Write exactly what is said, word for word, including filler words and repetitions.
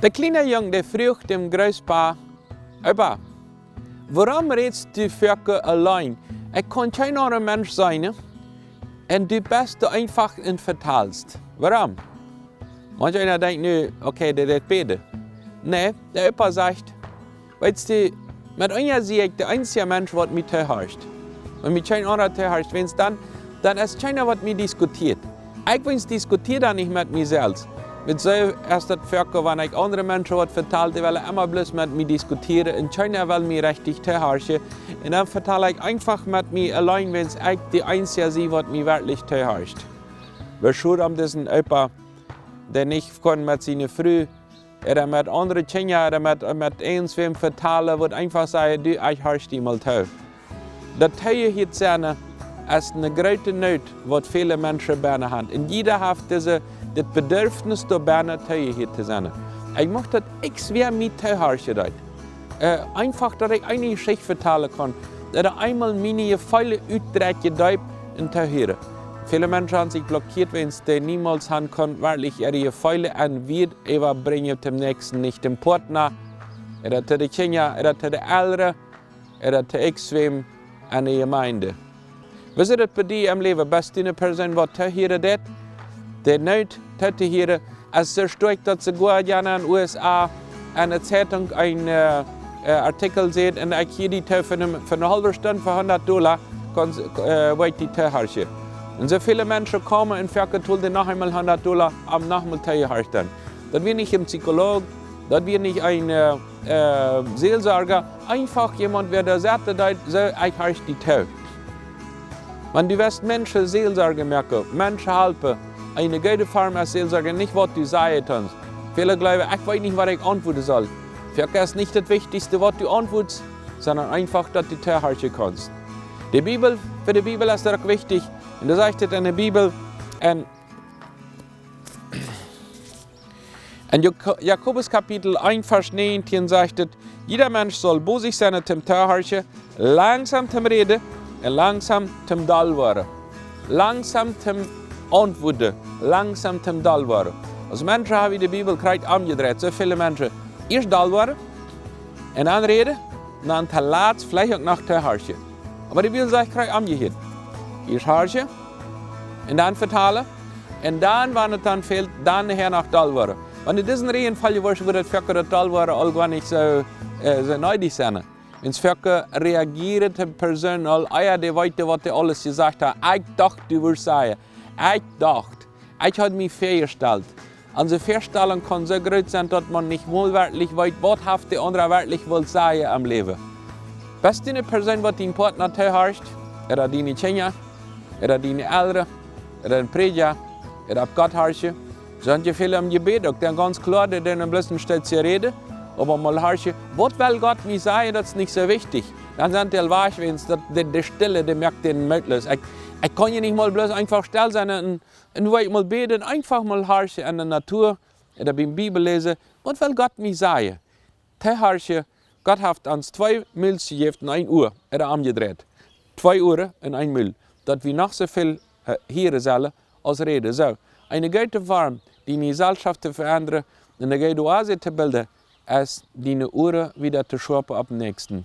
De kjliene Jung, dee fruach däm Grootpa: "Opa, wuarom rätst du foaken auleen? Ekj kaun kjeen aundra Mensch seenen, un du best doa eefach un vetalst. Wuarom?" Manch eena denkjt nu: "Okay, dee deit bäden." Nä, de Opa sajcht: "Weetst du, met eena sie ekj de eensje Mensch, waut mie toohorcht. Wan mie kjeen aundra toohorcht, wiels dan, dan es kjeena, waut mie diskutieet. Ekj weens diskutieed dan nich met mie selfst." Met soo es daut foaken, wan ekj aundre Menschen waut vetal, dee wellen emma bloos met mie diskutieren un kjeena well mie rechtich toohorchen. Un dan vetal ekj eefach met mie auleen, wiels ekj de eensje sie, waut mie werkjlich toohorcht. Woo schod om disen Opa, dee nich kaun met siene Fru ooda met aundre Kjinja ooda met, met irjentwäm vetalen, waut eefach sajcht: "Du, ekj horch die mol too." Daut toojehieet sennen es eene groote Noot, waut väle Menschen bennen haben. Un jieda haft dise, dit Bedürfnis, doa bennen toojehieet to sennen. Ekj mucht daut, ekj wia mie toohorchen deed. Äh, eefach, daut ekj eene Jeschicht vetalen kaun, daut eemol miene Jefeelen utdrekjen deed un toohieren. Väle Menschen haben sikj blockieet, wiels dee niemols haben kunt werkjlich äare Jefeelen aun Wieed äwabrinjen, däm Näakjsten, nich däm Partner, ooda to de Kjinja, ooda to de Elren, ooda to irjentwäm enne Jemeent. Woo es daut bie die em Läwen? Best du eene Persoon, waut toohieren deit? De Noot tootohieren es soo stoakj, daut soogoa jana en de U S A enne Zeitung een, äh, äh, Artikel sajcht, un ekj hia die too fa eene, fa eene haulwe Stund fa hundat Dolla, kaun, äh, woa ekj die toohorchen. Un soo väle Menschen komen un foaken tolen dee noch eemol hundat Dolla, om noch mol tootohorchen. Daut wia nich een Psycholog, daut wia nich een, äh, äh, Seelsorger, eefach jemaunt, wäa doa sajcht, daut soo, ekj horch die too. Wan du west Menschen Seelsorge moaken, Menschen halpen, eene goode Form aus Seelsorge, nich waut du sajen kaust. Väle jleewen: "Ekj weet nich, waut ekj auntwuaden saul." Foaken es nich daut Wichtichste, waut du auntwuadst, sonda eefach, daut du toohorchen kaust. De Bibel, fa de Bibel es daut uk wichtich. Un doa sajcht et enne Bibel, un En Jako-, Jakobus Kapitel eent, Varsch näajentieen sajcht et: "Jieda Mensch saul bosich sennen toom Toohorchen, langsom toom Räden un langsom toom doll woaren." Langsom toom auntwuaden, langsom toom doll woaren. Aus Menschen haben wie de Bibel krakjt omjedreit, soo väle Menschen. Ieescht doll woaren, un dan räden, un dan toolatst veleicht uk noch toohorchen. Oba de Bibel sajcht krakjt omjekjieet. Ieescht horchen, un dan vetalen, un dan, wan et dan fält, dan nohäa noch doll woaren. Wan du disen Räajel foljst, woat daut foaken daut doll woaren aul goanich soo, äh, soo needich sennen. Wiels foaken reageet de Persoon aul, ah jo, dee weet, waut dee aules jesajcht haft. Ekj docht, du wurscht sajen. Ekj docht. Ekj haud mie väajestalt. Onse Väastalunk kaun soo groot sennen, daut eena nich mol werkjlich weet, waut haft de aundra werkjlich wult sajen aum Läwen. Best du eene Persoon, waut dien Partner toohorcht, ooda diene Kjinja, ooda diene Elren, ooda een Prädja, ooda opp Gott horchen? Sent je väl em Jebäd, uk dan gaunz kloa, dee doonen bloos een Stootje räden, oba mol horchen, waut well Gott mie sajen, daut es nich soo wichtich. Dan sent dee aul wajch, wiels daut, de, de Stille, dee moakt dän mootloos. Ekj, ekj kaun je nich mol bloos eefach stell sennen un, un woa ekj mol bäden, eefach mol horchen enne Natua, ooda biem Bibel läsen, waut well Gott mie sajen? Toohorchen, Gott haft ons twee Muls jejäft un een Ua, ooda omjedreit. Twee Uaren un een Mul. Daut wie noch soo väl, äh, hieren sellen aus räden. Soo, eene goode Form, diene Jesellschoft to veendren un eene goode Oase to bilden, es diene Uaren wieda to schoapen opp dän Näakjsten.